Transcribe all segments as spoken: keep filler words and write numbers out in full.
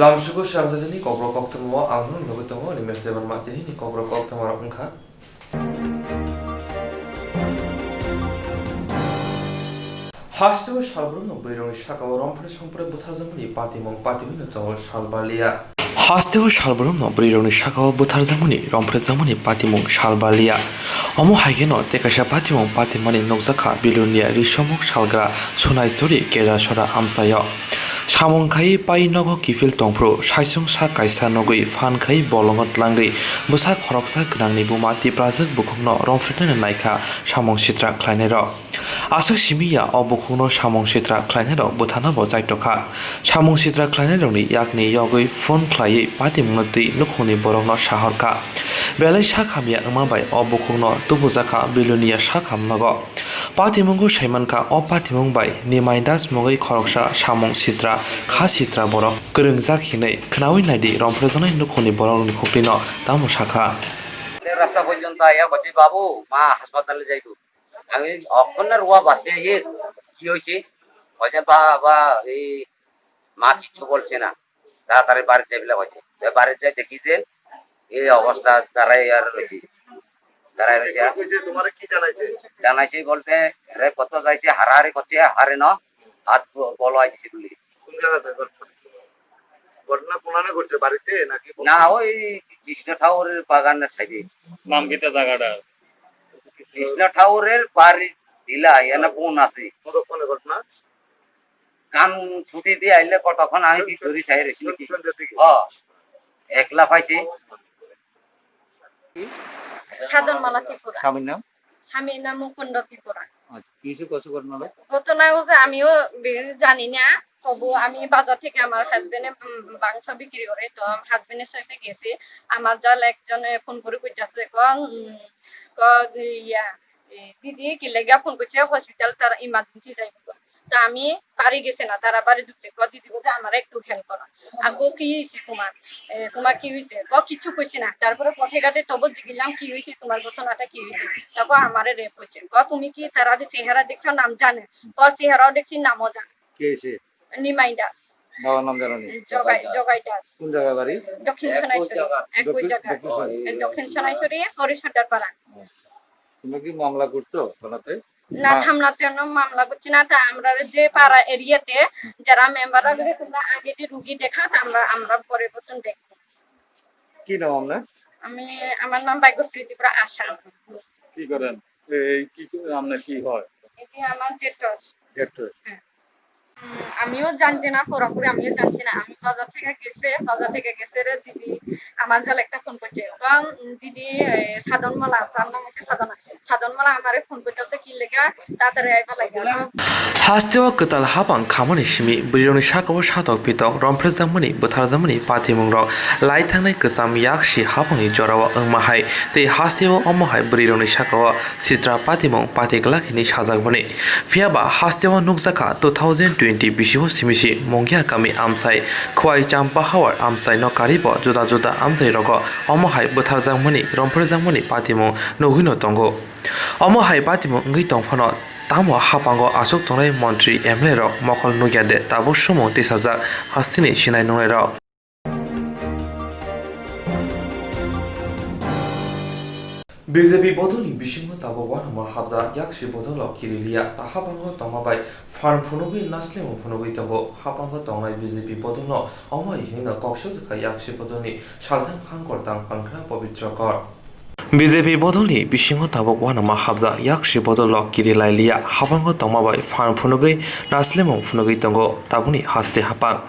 Lamsugo Sangdajani kokrok koktwma o ang nung nugwi tongo, Animesh Debbarma tini ni kokrok koktwma rok wngkha. Hasteo salbrumno bwrwirokni sakao romphre songphre butharjakmani patimung, patimungno tongo salbaliya. Hasteo salbrumno bwrwirokni sakao butharjakmani, romphrejakmani patimung salbaliya. Omo hai kheno tei kaisa patimung patimani nukjakha Bilonia Risomuk salgra Sunaisori Kejasora amchaio. Samung khai pai nogo kiphil tongphru, saichung sak kaisa nugwi phan khai bolongo tlangwi bwsa khoroksa gwnangni buma Tiprajwk bukhukno romphreknani naikha samung sitra khlainairok. Aswk simi ya o bukhukno samung sitra khlainairok bwthano bo chaitokha. Samung sitra khlainairokni yakni yogwi phone khlaiwi patimungno twi nukhungni borokno sahorkha. Belai sak hamya wngma bai o bukhukno tubujakha Bilonia sak hamnogo. Patimungo saimankha o patimung bai Nimai Das mungwi khoroksa samung sitra, kha sitra borok kwrwngjak hinwi khnaui naidi romphrejaknai nukhungni borokrokni khuklino tamo sakha. রাস্তা পর্যন্ত আইয়া বলছি, "বাবু, মা হাসপাতালে যাইব।" আমি অক্ষণে রোয়া বাসে আইয়ে, "কি হয়েছে?" বলছে, "বাবা, এই মা কিচ্ছু বলছে না, তাড়াতাড়ি বাড়িতে যাই," বলে বলছে। তো বাড়িতে যাই দেখি যে এই অবস্থা, দাঁড়াই আর রয়েছে, দাঁড়াই রয়েছে। কে কইছে, তোমারে কি জানাইছে? জানাইছে বলতে, "রে কত যাইছে, হারাহারি করছে, হারে ন, হাত ব-, বলো আইতেছি," বলি। কোন জায়গাতে ঘটনা? ঘটনা কোনানে ঘটছে, বাড়িতে নাকি? না, ওই কৃষ্ণ ঠাকুরের বাগানের সাইডে। নাম কিতা জায়গাটা? কৃষ্ণ ঠাকুরের বাড়ির টিলা, এনে বোন আছে। কতক্ষণে ঘটনা? কাম ছুটি দিয়ে আইলে কতক্ষণ আমি কি করি চাই রেছি নাকি? সন্ধ্যার দিকে? হ, একলা পাইছি। সাধন মালা ত্রিপুরা। স্বামীর নাম? স্বামীর নাম মুকুন্দ ত্রিপুরা। আচ্ছা, কিছু কষ্ট ঘটনা হলো? ঘটনা বলতে আমিও বে-, জানি না, তবু আমি বাজার থেকে আমার হাজবেন্ডে, উম, মাংস বিক্রি করে, তো হাজবেন্ডের সাথে গেছি। আমার জাল একজনে ফোন করে কইতাছে, ক, উম, ক, ইয়া, এ, দিদি, কি লেগা ফোন করছে, হসপিটাল তার ইমার্জেন্সি যাইব। তো আমি বাড়ি গেছে না, তারা বাড়ি ঢুকছে, ক, দিদি, বোধহয় আমার একটু হেল্প করো। আগো কি হয়েছে তোমার? এ, তোমার কি হয়েছে? ক, কিছু কইছে না। তারপরে পথে ঘাটে তবু জিগিলাম, "কি হয়েছে তোমার? ঘটনাটা কি হয়েছে?" তখন আমারে রেপ করছে। ক, "তুমি কি তারা যে চেহারা দেখছো, নাম জানে?" কর, "চেহারাও দেখছি, নামও জানে।" কে এসে? নিমাই দাস। বাবার নাম জানো নি? জগাই, জগাই দাস। কোন জায়গা বাড়ি? দক্ষিণ সোনাইছড়ি। একই দক্ষিণ, জায়গা। দক্ষিণ সোনাইছড়ি। দক্ষিণ সোনাইছড়ি, হরিশঙ্কর পাড়া। ও। তুমি কি মামলা করছো থানাতে? না, না। থানাতে কোনো মামলা করছি না। তা আমরা যে পাড়া এরিয়াতে হুম। যারা মেম্বার আছে, তোমরা আগে যে রুগী দেখাত, আমরা, আমরা পরে পর্যন্ত দেখবো। কি নাম আপনার? আমি, আমার নাম ভাগ্যশ্রী ত্রিপুরা আশা। কি করেন? এই কি, আপনার কি হয়? এটি আমার জেঠু। জেঠু। হ্যাঁ। উম, আমিও জানছি না, পুরোপুরি আমিও জানছি না। আমি বাজার থেকে গেছে, বাজার থেকে গেছে রে দিদি, আমার জাল একটা ফোন করছে। কারণ, উম, দিদি, এ, সাধন মালা, তার নাম হচ্ছে সাধনা। সাধন মালা আমারে ফোন করতেছে, কি লেগা, তাড়াতাড়ি আইবা লাগে। তো Hasteo kwtal habang khamani simi, bwrwirokni sakao satok pitok, romphrejakmani, bwtharjakmani patimungrok lai thangnai kwcham yaksi habangni jorao wngma hai, tei hasteo omo hai bwrwirokni sakao sitra patimung pati glak hinwi sajakmani. Phiyaba hasteo nukjakha two thousand twenty bisio simisi Mungia kami amchai Khwai Champa Hawar amchaino karibo juda juda amchairogo omo hai bwtharjakmani, romphrejakmani patimung nugwino tongo. Omo hai patimung wngwi tongphano tamo hapango aswk tongnai montri M L A rok mokol nukya de tabuk swmung tisajak hasteni sinai nungnairok. B J P bodolni bisingo tabuk uanama hapjak yaksi bodolo kiriliya, ta hapango tongma bai phan phunugwi naslemung phunugwi tongo. Hapango tongnai B J P bodolno omo hinwi no koksil kha yaksi bodolni salthang hangkor tang phankra Pobitro Kor. B J P bodolni bisingo tabuk uanama hapjak yaksi bodolo kiri lailiya, hapango tongma bai phan phunugwi naslemung phunugwi tongo tabukni haste hapang.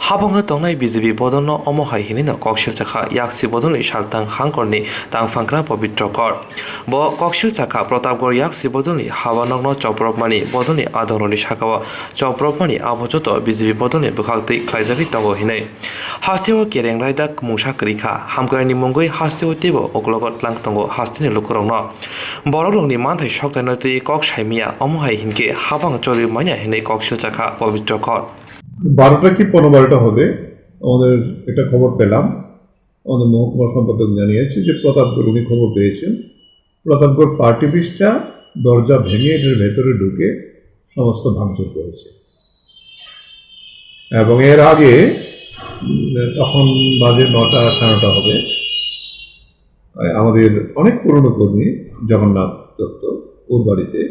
Habango tongnai B J P bodolno omo hai hinwino koksil chakha yaksi bodolni saltang hangkorni tangphankra Pobitro Kor. Bo koksil chakha Pratapgarh yaksi bodolni habanokno chopropmani bodolni adongrokni sakao chopropmani abo joto B J P bodolni bwkhaktwi khlaijagwi tongo hinwi. Hasteo kereng raida mungsa kwrwi kha, hamkraini mungwi hasteo teibo uklogo tlang tongo hasteni lukurokno. Borokrokni manthai soktaino twi kok saimiya, omo hai hinkhe habang chorwi manya hinwi koksil chakha Pobitro Kor. বারোটা কি পনেরো বারোটা হবে, আমাদের একটা খবর পেলাম, আমাদের মহকুমা সম্পাদক জানিয়েছে যে প্রতাপগড়, উনি খবর পেয়েছেন, প্রতাপগড় পার্টি অফিসটা দরজা ভেঙে এটার ভেতরে ঢুকে সমস্ত ভাঙচুর করেছে। এবং এর আগে উম, তখন বাজে নটা, সাড়ে নটা হবে। আমাদের অনেক পুরনো কর্মী জগন্নাথ দত্ত, ওর বাড়িতে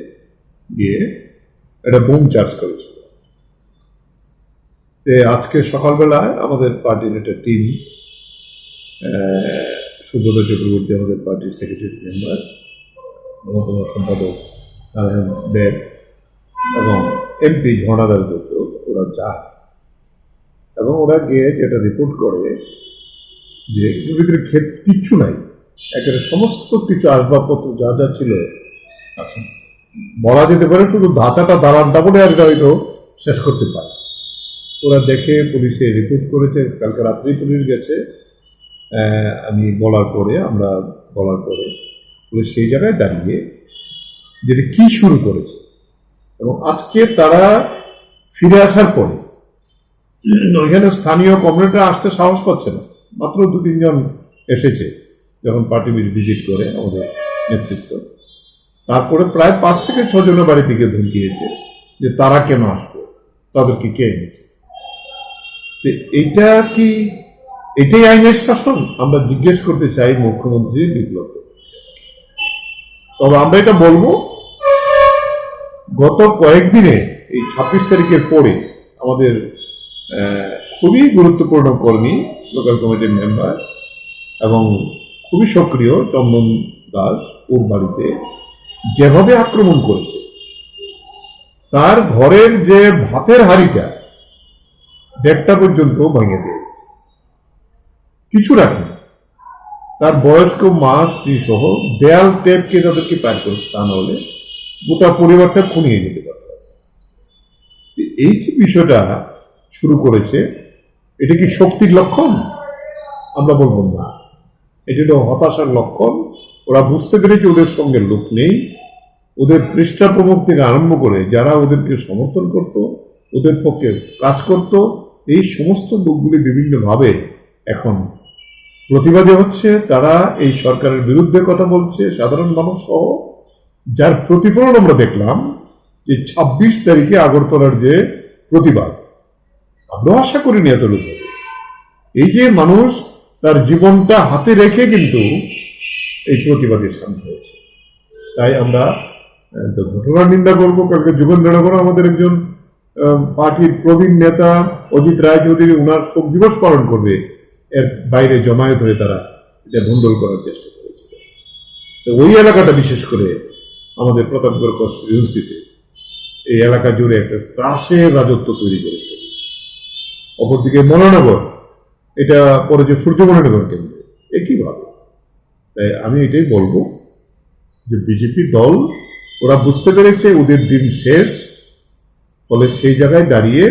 গিয়ে একটা বোম চার্জ করেছিল। তে আজকে সকালবেলায় আমাদের পার্টির একটা টিম, আহ, সুব্রত চক্রবর্তী আমাদের পার্টির সেক্রেটারি মেম্বার, মহকুমা সম্পাদক নারায়ণ দেব এবং এমপি ঝর্ণাদার দত্ত, ওরা যায় এবং ওরা গিয়ে যেটা রিপোর্ট করে যে এর ভিতরে ক্ষেত কিচ্ছু নাই, একেবারে সমস্ত কিছু আসবাবপত্র যা যা ছিল আছে। বলা যেতে পারে শুধু ধাঁচাটা, দালানটা বলে আর হয়তো শেষ করতে পারে। ওরা দেখে পুলিশে রিপোর্ট করেছে, কালকে রাত্রেই পুলিশ গেছে। আহ, আমি বলার পরে, আমরা বলার পরে পুলিশ সেই জায়গায় দাঁড়িয়ে যেটা কি শুরু করেছে, এবং আজকে তারা ফিরে আসার পরে ওইখানে স্থানীয় কমরেডরা আসতে সাহস পাচ্ছে না, মাত্র দু তিনজন এসেছে যখন পার্টি ভিজিট করে আমাদের নেতৃত্ব। তারপরে প্রায় পাঁচ থেকে ছ জনের বাড়ি থেকে ধমকি এসেছে যে তারা কেন আসবে, তাদেরকে কে এনেছে। তো এটা কি, এটাই আইনের শাসন? আমরা জিজ্ঞেস করতে চাই মুখ্যমন্ত্রী বিপ্লব দেবকে। তবে আমরা এটা বলবো, গত কয়েকদিনে এই ছাব্বিশ তারিখের পরে আমাদের, আহ, খুবই গুরুত্বপূর্ণ কর্মী, লোকাল কমিটির মেম্বার এবং খুবই সক্রিয় চন্দন দাস ওর বাড়িতে যেভাবে আক্রমণ করেছে, তার ঘরের যে ভাতের হাঁড়িটা দেড়টা পর্যন্ত ভেঙে দিয়েছে, কিছু রাখেনি। তার বয়স্ক মা, স্ত্রী সহ দেয়াল টেপকে তাদেরকে পার করেছে, তা না হলে গোটা পরিবারটা খুন হয়ে যেতে পারত। তো এই যে বিষয়টা শুরু করেছে, এটা কি শক্তির লক্ষণ? আমরা বলবো না, এটা হলো হতাশার লক্ষণ। ওরা বুঝতে পেরেছে ওদের সঙ্গে লোক নেই। ওদের পৃষ্ঠা প্রমুখ থেকে আরম্ভ করে যারা ওদেরকে সমর্থন করত, ওদের পক্ষে কাজ করত, এই সমস্ত লোকগুলি বিভিন্নভাবে এখন প্রতিবাদী হচ্ছে। তারা এই সরকারের বিরুদ্ধে কথা বলছে, সাধারণ মানুষ সহ। যার প্রতিফলন আমরা দেখলাম যে ছাব্বিশ তারিখে আগরতলার যে প্রতিবাদ, আমরাও আশা করিনি এত লোক হবে। এই যে মানুষ তার জীবনটা হাতে রেখে কিন্তু এই প্রতিবাদে সামিল হয়েছে, তাই আমরা, আহ, তো ঘটনার নিন্দা করবো। কালকে যোগেন্দ্রনগরে আমাদের একজন, আহ, পার্টির প্রবীণ নেতা অজিত রায় চৌধুরী ওনার শোক দিবস পালন করবে, এর বাইরে জমায়েত হয়ে তারা এটা ভণ্ডুল করার চেষ্টা করেছিল। তো ওই এলাকাটা বিশেষ করে আমাদের প্রতাপগড় কনস্টিটিউয়েন্সিতে এই এলাকা জুড়ে একটা ত্রাসের রাজত্ব তৈরি করেছে। অপরদিকে মনোনগর, এটা পড়েছে সূর্যমণিনগর কেন্দ্রে, একইভাবে। তাই আমি এটাই বলবো যে বিজেপি দল, ওরা বুঝতে পেরেছে ওদের দিন শেষ, ফলে সেই জায়গায় দাঁড়িয়ে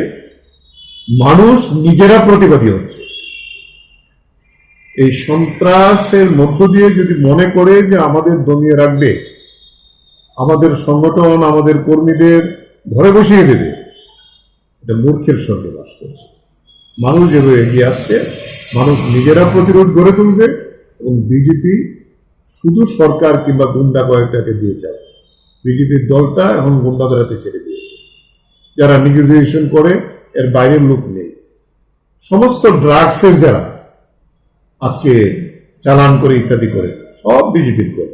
মানুষ নিজেরা প্রতিবাদী হচ্ছে। এই সন্ত্রাসের মধ্য দিয়ে যদি মনে করে যে আমাদের দমিয়ে রাখবে, আমাদের সংগঠন, আমাদের কর্মীদের ঘরে বসিয়ে দেবে, এটা মূর্খের স্বর্গে বাস করছে। মানুষ যেভাবে এগিয়ে আসছে, মানুষ নিজেরা প্রতিরোধ গড়ে তুলবে এবং বিজেপি শুধু সরকার কিংবা গুন্ডা কয়েকটাকে দিয়ে যাবে। বিজেপির দলটা এখন গুন্ডাদের হাতে ছেড়ে দিয়েছে। যারা নেগোসিয়েশন করে, এর বাইরের লোক নেই। সমস্ত ড্রাগসের যারা আজকে চালান করে ইত্যাদি করে, সব বিজেপির করে।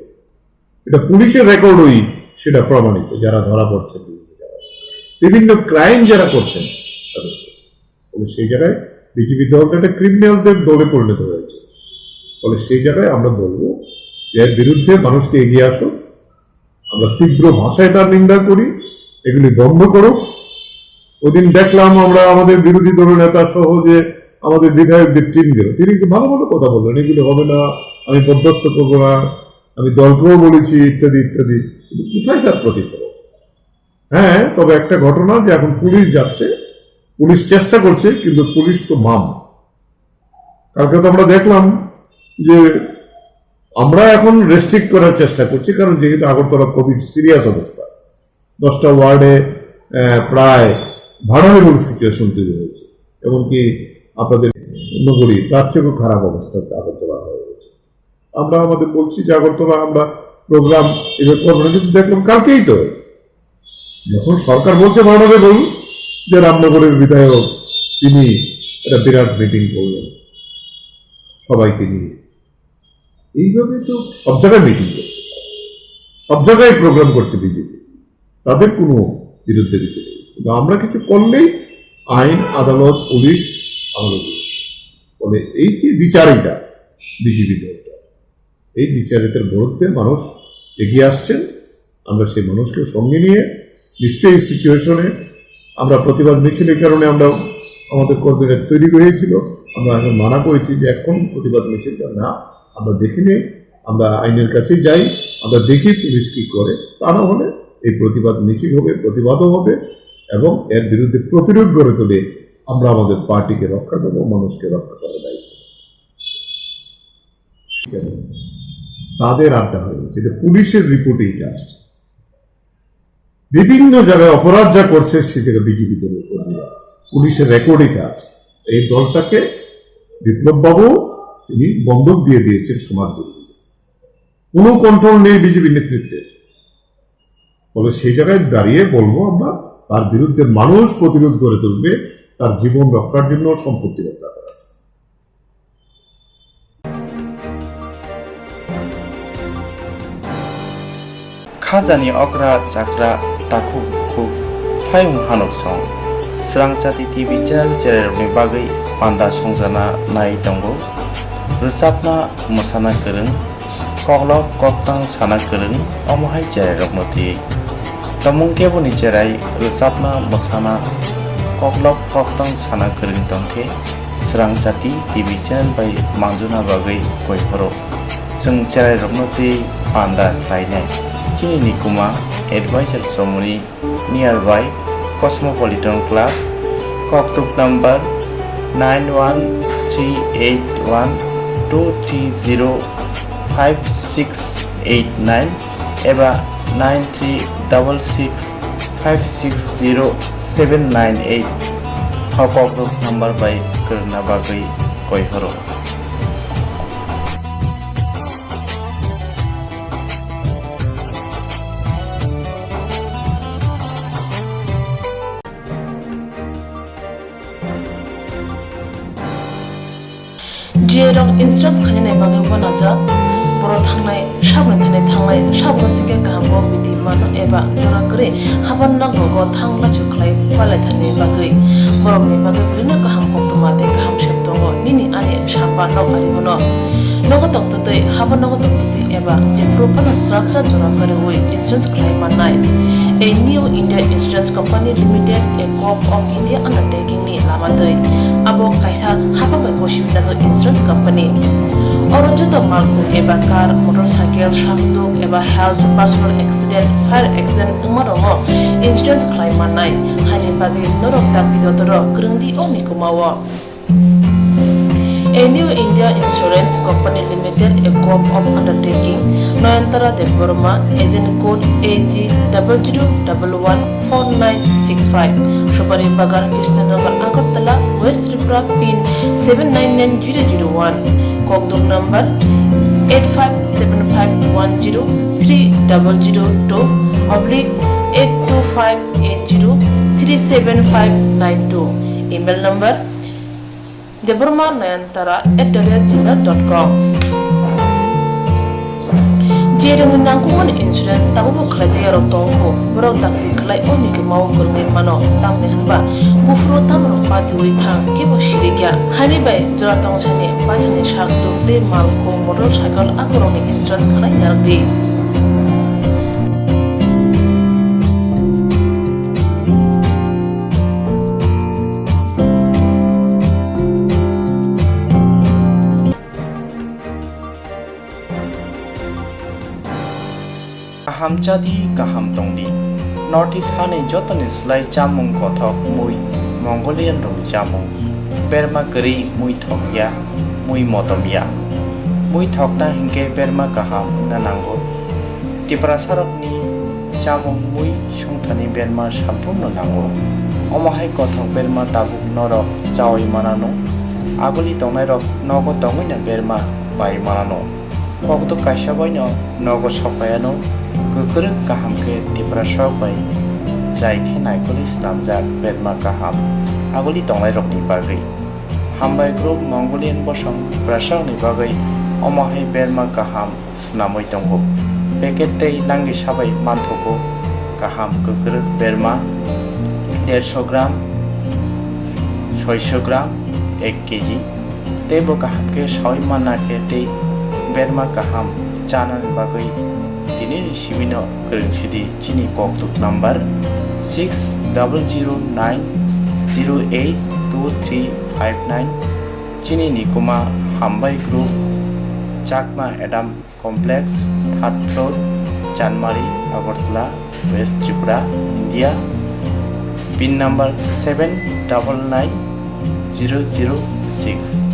এটা পুলিশের রেকর্ডই সেটা প্রমাণিত, যারা ধরা পড়ছে বিভিন্ন জায়গায়, বিভিন্ন ক্রাইম যারা করছেন তাদের। ফলে সেই জায়গায় বিজেপি দলটা একটা ক্রিমিনালদের দলে পরিণত হয়েছে। ফলে সেই জায়গায় আমরা বলবো যে এর বিরুদ্ধে মানুষকে এগিয়ে আসুন। আমরা তীব্র ভাষায় তার নিন্দা করি, এগুলি বন্ধ করুক। ওদিন দেখলাম আমরা আমাদের বিরোধী দলের নেতা সহ যে আমাদের বিধায়কদের টিম গেল, তিনি একটু ভালো ভালো কথা বললেন, এগুলি হবে না, আমি বরদাস্ত করবো না, আমি দলকেও বলেছি ইত্যাদি ইত্যাদি। কিন্তু কোথায় তার প্রতিফলন? হ্যাঁ, তবে একটা ঘটনা যে এখন পুলিশ যাচ্ছে, পুলিশ চেষ্টা করছে, কিন্তু পুলিশ তো মাম। কালকে তো আমরা দেখলাম যে আমরা এখন রেস্ট্রিক্ট করার চেষ্টা করছি, কারণ যেহেতু আগরতলা খুবই সিরিয়াস অবস্থা, দশটা ওয়ার্ডে, আহ, প্রায় ভার্নারেবল সিচুয়েশন তৈরি হয়েছে, এমনকি আপনাদের নগরী তার থেকেও খারাপ অবস্থা আগরতলা হয়ে গেছে। আমরা আমাদের বলছি যে আগরতলা আমরা প্রোগ্রাম এভাবে করবো না, কিন্তু দেখলাম কালকেই তো, যখন সরকার বলছে ভার্নারেবল, যে রামনগরের বিধায়ক তিনি একটা বিরাট মিটিং করলেন সবাইকে নিয়ে। এইভাবে তো সব জায়গায় মিটিং করছে, সব জায়গায় প্রোগ্রাম করছে বিজেপি। তাদের কোনো বিরুদ্ধে কিছু নেই, কিন্তু আমরা কিছু করলেই আইন, আদালত, পুলিশ আমাদের বিরুদ্ধে। ফলে এই যে দ্বিচারিতা বিজেপি দলটা, এই দ্বিচারিতার বিরুদ্ধে মানুষ এগিয়ে আসছেন। আমরা সেই মানুষকে সঙ্গে নিয়ে নিশ্চয়ই এই সিচুয়েশনে আমরা প্রতিবাদ মিছিল, এই কারণে আমরা, আমাদের কর্মীরা তৈরি হয়েছিল, আমরা এখন মানা করেছি যে এখন প্রতিবাদ মিছিলটা না, আমরা দেখে নিই, আমরা আইনের কাছে যাই, আমরা দেখি পুলিশ কি করে। তা না হলে এই প্রতিবাদ মিছিল হবে, প্রতিবাদও হবে এবং এর বিরুদ্ধে প্রতিরোধ গড়ে তুলে আমরা আমাদের পার্টিকে রক্ষা করবো, মানুষকে রক্ষা করার দায়িত্ব। তাদের আড্ডা হয়ে গেছে, এটা পুলিশের রিপোর্টে এটা আসছে। বিভিন্ন জায়গায় অপরাধ যা করছে, সে জায়গায় বিজেপি দলের কর্মীরা, পুলিশের রেকর্ড এটা আছে। এই দলটাকে বিপ্লব বাবু তিনি বন্ধক দিয়ে দিয়েছেন সমাজ বিরোধী, কোনো কন্ট্রোল নেই বিজেপি নেতৃত্বের। ফলে সেই জায়গায় দাঁড়িয়ে বলবো আমরা, তার বিরুদ্ধে মানুষ প্রতিরোধ গড়ে তুলবে, তার জীবন রক্ষার জন্য, সম্পত্তি রক্ষা করার জন্য। Khajani okra chakra takhuk bukhuk phaiung hanuk song. Srangchati T V channel chererokni bagwi panda songjana nai tongo. Rwchapna mwsana kwrwng, koklop koktang sana kwrwng, omo hai chererokno twiwi. Tamung keboni cherai rwchapna mwsana koklop koktang sana kwrwng tongkhe, Srangchati T V channel bai manjuna bagwi koi phoro. Chwng cherairokno twi panda khlainai. Chini nikuma advisor chomoni nearby Cosmopolitan Club, koktuk number nine one three eight one two three zero five six eight nine eba nine three double six five six zero seven nine eight. O koktuk number bai kwrwngna bagwi koi horo. J rok insurance khainani bagwi uanajak, borok thangnai saboni thani thangnai sabno sikhe kaham bo bithi mano eba jora kwrwi haban nokrogo thang lachu khlai palaithani bagwi. Borokni bagwi belino kaham koktwma tei kaham sep tongo nini ani samba nok ari hwno. Nogo tongtwtwi haba nogo tongtwtwi eba jephuru phano srapsa jora kwrwi insurance khlai mannai. A New India Insurance Company Limited, a Corp of India undertaking ni lama twi. Abo kaisa hapang bai gosi hwnjak insurance company. Oro joto malkhung eba car, motorcycle, sakduk eba health, personal accident, fire accident wngma rokno insurance khlai mannai. Haini bagwi norok dakti dotoro kwrwng di o mikuma o. A New India Insurance Company Limited, a Corp of Undertaking, Noyantara Debbarma, agent code A G double zero double one four nine six five, Subari Bagan, Krishnanagar, Agartala, West Tripura, pin seven nine nine zero zero one, kokduk number eight five seven five one zero three double zero two oblique eight two five eight zero three seven five nine two, email number Debbarma Nayantara at the rate gmail dot com. Jeremni nangkukmani insurance tabukbo khlaijak yarok tongkho, borok dakti khlai o mikima o kwrwngwi mano, tamni hwnba buphuru tamrok patiwi thang kebo sirikya. Haini bai jora tongsani paithakni sak tuk tei malkhung motorcycle akorokni insurance khlai narwkdi. Kaham chadi, kaham tongdi. North East hani jotoni slai chamung kothok mui Mongolian rokni chamung. Berma kwrwi mui thokya, mui motomya. Mui thokna hinkhe berma kaham wngna nango. Tiprasarokni chamung mui sungthani berma samphurno nango. Omo hai kothok berma tabuk norok chaui manano. Aguli tongnairok nogo tongwino berma pai manano. Kokduk kaisa baino nogo sokpaiano kwkrwk kaham khe Tiprasarok bai chai khe naikolwi snamjak berma kaham aguli tongnairokni bagwi. Hambai group Mongolian bosong brasakni bagwi omo hai berma kaham swnamwi tongo. Packet tei langisa bai manthogo kaham kwkrwk berma dersho gram, soisho gram, ek kg. Teibo kaham khe sawi manna khe tei berma kaham chanani bagwi tinini sibino kwrwng sidi chini kokthuk number six double zero nine zero eight two three five nine. Chini nikuma Hambai Group, Chakma Adam Complex, third floor, Chanmari, Agartala, West Tripura, India. Pin number seven double nine zero zero six.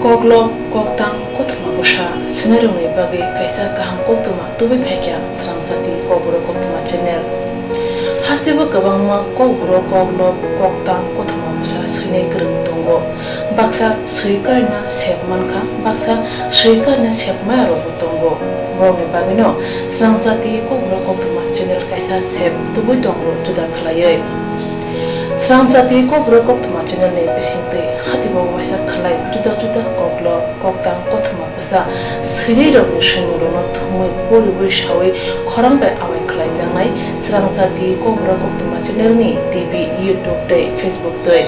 Koklob, koktang, kothoma bwsa swinairokni bagwi kaisa kaham koktwma tubui phaikha Srangchati Kokborok Koktwma channel. Hasteo kwbangma kokborok, koklob, koktang, kothoma bwsa swinai kwrwng tongo. Baksa swi karina sep mankha, baksa swi karina sep maya rokbo tongo. Borokni bagwino Srangchati Kokborok Koktwma channel kaisa sep tubui tongo juda khwlaiwi. Srangchati Kokborok Koktwma channel ni bisingtwi hatibo waisa khwlai juda juda koklob, koktang, kothoma bwsa swinai rokni swimung rokno thumwi poriwi sawi khorang bai awai khwlaijaknai Srangchati Kokborok Koktwma channel ni T V, YouTube tei Facebook twi.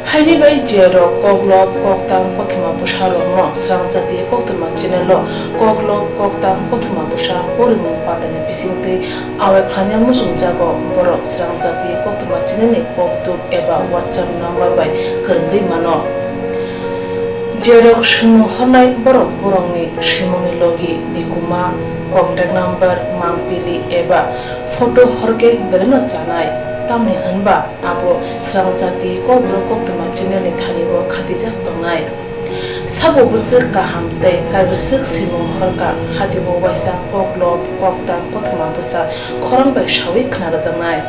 Haini bai je rok koklob, koktang, kothoma bwsa rokno Srangchati Koktwma channel o koklob, koktang, kothoma bwsa porimung pandani bisingtwi awai khlaina muchungjago, borok Srangchati Koktwma channel ni kokduk eba WhatsApp number bai kwrwngwi mano. Je rok swimung hornai borok borokni swimungni logi, nikuma, contact number, mangpili eba photo horkhe belaino chanai, tamni hwnba abo Srangchati Kokborok Koktwma channel ni thani o khatijak tongnai. Sabo bwswk kaham tei kaibwswk swimung horkha, hatibo waisa koklob, koktang, kothoma bwsa khorang bai sawi khna rwjaknai.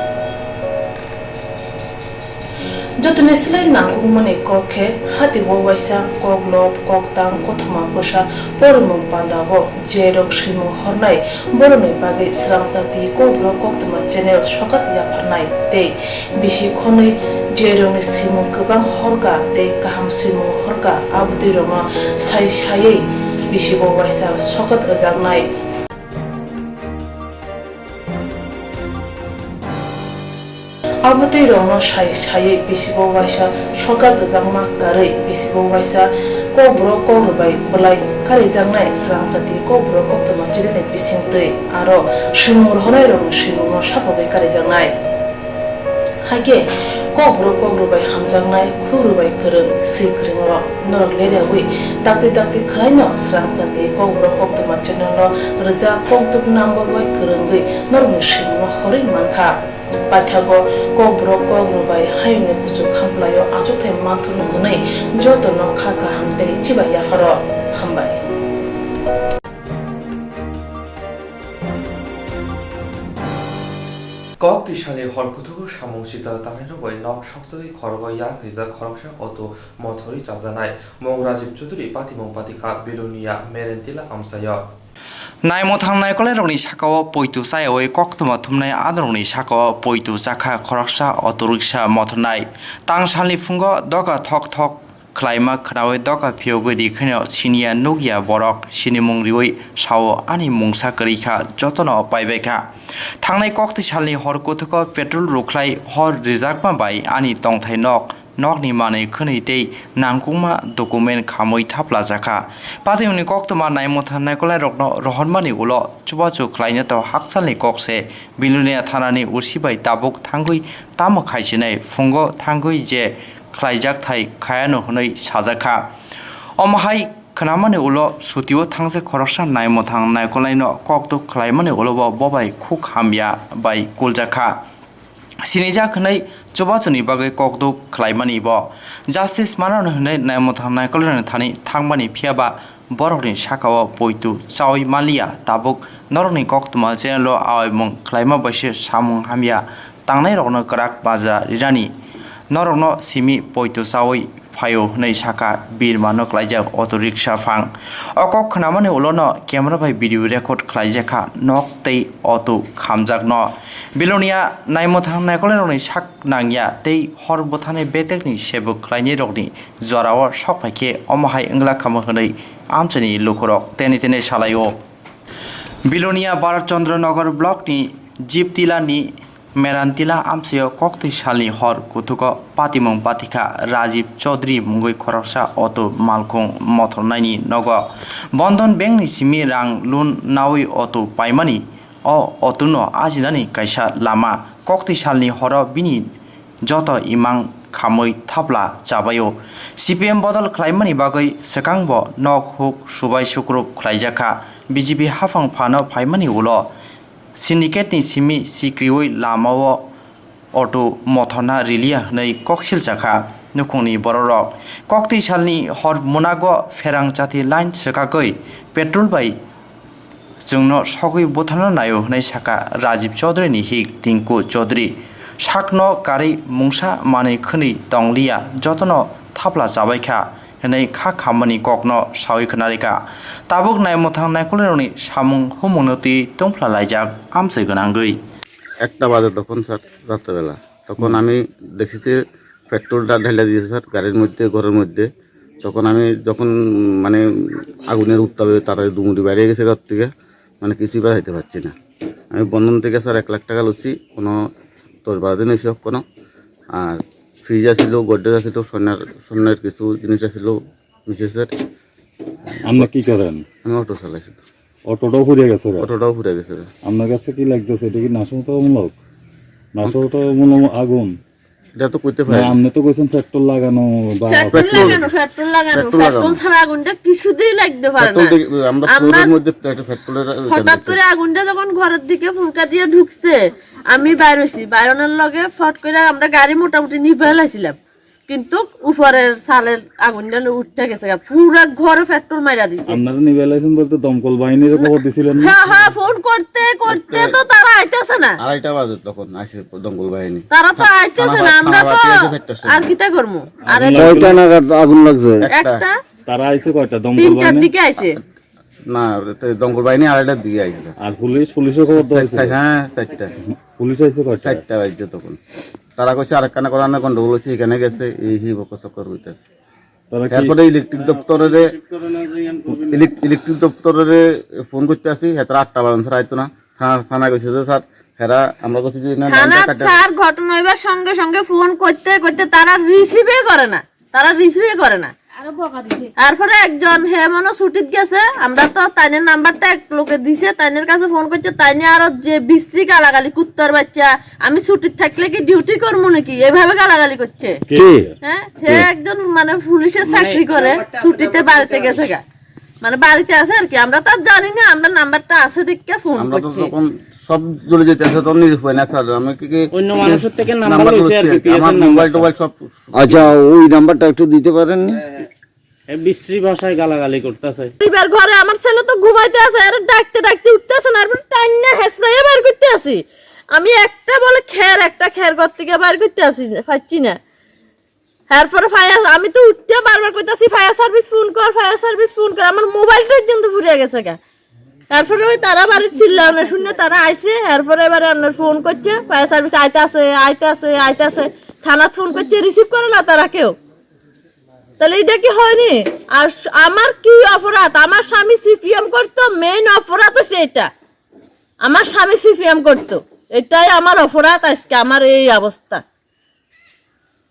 Jotoni slai nangkukmani kok khe hatibo waisa koklob, koktang, kothoma bwsa porimung pandao je rok swimung hornai borokni bagwi Srangchati Kokborok Koktwma channel sokat yapharnai tei bisi khonwi je rokni swimung kwbang horkha tei kaham swimung horkha abotwi rokno sai saiwi bisibo waisa sokat rwjaknai. Abotwi rokno sai saiwi bisibo waisa sokat rwjakma karwi bisibo waisa kokborok kokrwbai bwlai karijaknai Srangchati Kokborok Koktwma channel ni bisingtwi aro swimung rohornai rokni swimungno sapogwi karijaknai. Hakhe kokborok kokrwbai hamjaknai, khukrwbai kwrwng, swi kwrwng rok norok leriawi dakti dakti khwlaino Srangchati Kokborok Koktwma channel o rwjak kokduk number bai kwrwngwi norokni swimungno horwi mankha. Paithago kokborok kokrwbai hayungni kuchuk khamplaio achukthai manthurno hwnwi jotono kha kaham tei chibai yapharo. Hambai. Kok twi salni hor kuthugo samung sita tangnairok bai nok soktwtwi khorogo yak rijak khoroksa auto mothorwi chajaknai mung Rajib Chudhury patimung patikha Belonia Merentila amchaio. Naimwthang naikolairokni sakao poito chayawi koktwma thumnai anorokni sakao poito chakha khoroksa auto rickshaw mothornai. Tang salni phungo doga thok thok khwlaima khwnawi doga phiyogwi rikhwino siniya nukya borok sinimung riwi sao ani mungsa kwrwikha jotono paibaikha. Thangnai kokti salni hor kuthugo petrol rwkhlai hor rijakma bai ani tongthai nok nokni manwi khwnwi tei nangkukma document khamwi thaplajakha. Patimungni koktwma naimwthang naikolairokno rohormani ulo chubachu khlaina to hakchalni kok se Belonia thanani O C bai tabuk thangwi tamo khaisinai phungo thangwi je khlaijak thai khayano hwnwi sajakha. Omo hai khwnamani ulo sutio thangsa khoroksa naimwthang naikolaino kokduk khlaimani ulo bo bobai khuk hamya bai kuljakha. Sinijak hwnwi chubachuni bagwi kokduk khlaimani bo justice manano hwnwi naimwthang naikolaino thani thangmani phiyaba borokni sakao poito chawi manliya, tabuk norokni koktwma channel o awaimung khlaima baise samung hamya tangnairokno kwrak majra rirani. Norokno simi poito chawi phaio hwnwi sakha birmano klaijak auto rickshaw phang. O kok khnamani ulono camera bai video record khlaijakha nok tei auto khamjakno. Bilonia naimwthang naikolnairokni sak nangya tei hor bwthani betekni sebuk khlainairokni jorao sok phaikhe omo hai wngla khamu hwnwi amchaini lukurok teni teni salaio. Bilonia Bharat Chandra Nagar blockni Jiptilani Merantila amchaio koktwi salni hor kuthugo patimung patikha Rajiv Chaudhary mungwi khoroksa auto malkhung mothornaini nogo Bandhan Bankni simi rang loan naui auto paimani. O auto no ajinani kaisa lama koktwi salni horo bini joto imang khamwi thapla chabaio. C P M bodol khlaimani bagwi swkangbo nok huk subai sukrup khlaijakha. B J P haphang phano phaimani ulo syndicate ni simi sikriwi lamao auto mothorna riliya hwnwi koksiljakha nukhungni bororok. Koktwi salni hor munago Pherang Chati line swkagwi petrol bai chwngno sogwi butharna naio hwnwi sakha Rajiv Chaudhary ni hik Tinku Chaudhary. Sakno karwi mungsa manwi khwnwi tongliya, jotono thapla chabaikha hwnwi kha khammani kokno sawi khwnarikha. Tabuk naimwthang naikolnairokni samung humungno twi tongphlalaijak amchwi gwnangwi. একটা বাজে তখন স্যার, রাত্রেবেলা। তখন হুম। আমি দেখেছি পেট্রোলটা ঢেলে দিয়েছে স্যার গাড়ির মধ্যে, ঘরের মধ্যে। তখন আমি যখন, মানে, আগুনের উত্তাপে তাড়াতাড়ি দৌড়ে বাইরে গেছে ঘর থেকে, মানে, কিছুই বাজাইতে পারছি না। আমি বন্ধন থেকে স্যার এক লাখ টাকা লুছি, কোনো দশ বারো দিন হয়েছে কোনো। আর ফ্রিজ আছিল, গোদরেজ আছিল, স্বর্ণের, স্বর্ণের কিছু জিনিস আছিল, মিসেসের। আপনি কি করেন? আমি অটো চালাই শুধু। অটোটাও পুড়ে গেছে গা? অটোটাও পুড়ে গেছে গা। আপনার কাছে কি লাগতেছে? এটা কি নাশকতামূলক? নাশকতামূলক আগুন? এটা তো করতে না, পারে। আপনি তো কইছেন পেট্রোল লাগানো বা পেট্রোল পেট্রোল লাগানো, পেট্রোল লাগানো, পেট্রোল লাগানো। পেট্রোল ছাড়া আগুনটা কিছুতেই লাগতে পারে পেট্রোল না। দেখি, আমরা আমরা ফোনের মধ্যে পেট্রো-, পেট্রোলের হঠাৎ করে আগুনটা যখন ঘরের দিকে ফুলকা দিয়ে ঢুকছে, আমি বাইর হইছি, বাইরনের লগে ফট করে আমরা গাড়ি মোটামুটি নিভে লাইছিলাম। কিন্তু উপরের সালের আগুনটা উঠতে গেছে গা, পুরা ঘরে পেট্রোল মাইরা দিছে। আপনারা নিবে লাইছেন বলতে দমকল বাহিনীর খবর দিছিলেন না? হ্যাঁ, হ্যাঁ, ফোন করতে করতে তো তারা আইতেছে না। আড়াইটা বাজে তখন আইছে দমকল বাহিনী। তারা তো আইতেছে না, আমরা তো আর কিতা করবো? আরে কয়টা নাগাদ আগুন লাগছে? একটা। তারা আইছে কয়টা? দমকল বাহিনী? তিনটার দিকে আইছে। না, ওটা তো দমকল বাহিনী আড়াইটার দিকে আইছে। আর পুলিশ, পুলিশের খবর দেওয়া হয়েছিল? হ্যাঁ, চারটা। পুলিশ আইছে কয়টা? চারটা বাজছে তখন। তারা কইছে আরেকখানে কোরআনে গন্ডগোল হচ্ছে, এখানে গেছে, এই হি বকর চক্কর হইতেছে। তারা কি এরপরে ইলেকট্রিক দপ্তরের, ইলেক-, ইলেকট্রিক দপ্তরের ফোন করতে আসি, হেতারা আটটা বাজান স্যার আইতো না। থানা, থানা কইছে যে স্যার, হেরা আমরা কইছি যে না, থানা লাইনটা কাটে। স্যার ঘটনা হইবার সঙ্গে সঙ্গে ফোন করতে করতে তারা রিসিভই করে না, তারা রিসিভই করে না। আরো বকা দিছে। তারপরে একজন হে মনে ছুটিত গেছে, আমরা তো তাইনের নাম্বারটা এক লোকে দিছে, তাইনের কাছে ফোন করছে, তাইনে আরো যে বিশ্রী গালাগালি কুত্তার বাচ্চা, আমি ছুটিত থাকলে কি ডিউটি করবো নাকি, এভাবে গালাগালি করছে। কে? হ্যাঁ, হে কে? একজন মানে পুলিশের মানে চাকরি করে, ছুটিতে বাড়িতে গেছে গা, মানে বাড়িতে আছে আর কি, আমরা তো আর জানি না, আমরা নাম্বারটা আছে দেখে ফোন আমরা তো করছি। তখন সব জ্বলে যেতে আছে, তখন নিরুপায় না স্যার, আমি কি কি অন্য মানুষের থেকে নাম্বার নাম্বার লইছে আর কি, লইছি, পিএস আমার এর মোবাইল নাম্বারটা। টোবাইল সব আচ্ছা, ওই নাম্বারটা একটু দিতে পারেননি? এ বিশ্রী ভাষায় গালাগালি করতেছে। এবার ঘরে আমার ছেলে তো ঘুমাইতে আছে, এর ডাকতে ডাকতে উঠতেছে না, এরপর টাইন্না হেসরাইয়া বের করতে আছি। আমি একটা বলে খের, একটা খের ঘর থেকে বের করতে আছি, পাচ্ছি না। এরপরে ফায়ার, আমি তো উঠতে বারবার কইতাছি, "ফায়ার সার্ভিস ফোন কর, ফায়ার সার্ভিস ফোন কর।" আমার মোবাইলটা পর্যন্ত পুড়ে গেছে গা। এরপরে ওই তারা বাড়ির চিল্লানো শুনে তারা আইছে, এরপরে এবারে আপনার ফোন করছে, ফায়ার সার্ভিস আইতাছে, আইতাছে, আইতাছে। থানাত ফোন করছে, রিসিভ করে না তারা কেউ। তাহলে এটা কি হয়নি? আর স-, আমার কি অপরাধ? আমার স্বামী সিপিএম করতো, মেইন অপরাধ হচ্ছে এটা। আমার স্বামী সিপিএম করতো, এটাই আমার অপরাধ। আজকে আমার এই অবস্থা।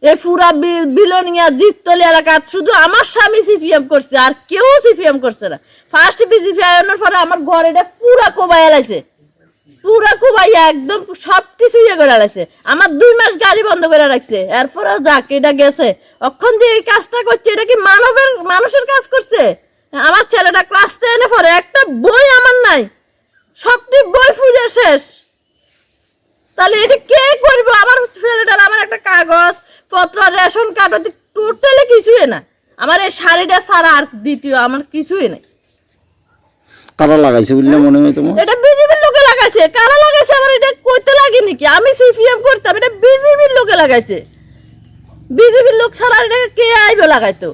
এই পুরা বি-, বিলোনিয়া জিততলি এলাকাত শুধু আমার স্বামী সিপিএম করছে, আর কেউ সিপিএম করছে না। ফার্স্ট বিজেপি আয়নের পরে আমার ঘর এটা পুরা কোবাইয়া লাইছে, পুরা কোবাইয়া একদম সবকিছু ইয়ে করে লাইছে। আমার দুই মাস গাড়ি বন্ধ করে রাখছে, এরপরে যাক এটা গেছে। অখন যে এই কাজটা করছে, এটা কি মানবের, মানুষের কাজ করছে? আমার ছেলেটা ক্লাস টেনে পড়ে, একটা বই আমার নাই, সবটি বই পুড়ে শেষ। তাহলে এটা কে করবে? আমার ছেলেটার আমার একটা কাগজ পত্র, রেশন কার্ড, ওতে টোটালি কিছুই না। আমার এই শাড়িটা ছাড়া আর দ্বিতীয় আমার কিছুই নাই। কারা লাগাইছে বললে মনে হয় তোমার? এটা বিজেপির লোকে লাগাইছে। কারা লাগাইছে আমার এটা কইতে লাগে নাকি? আমি সিপিএম করতাম, এটা বিজেপির লোকে লাগাইছে। B J P lok sara re ke aibo lagaito.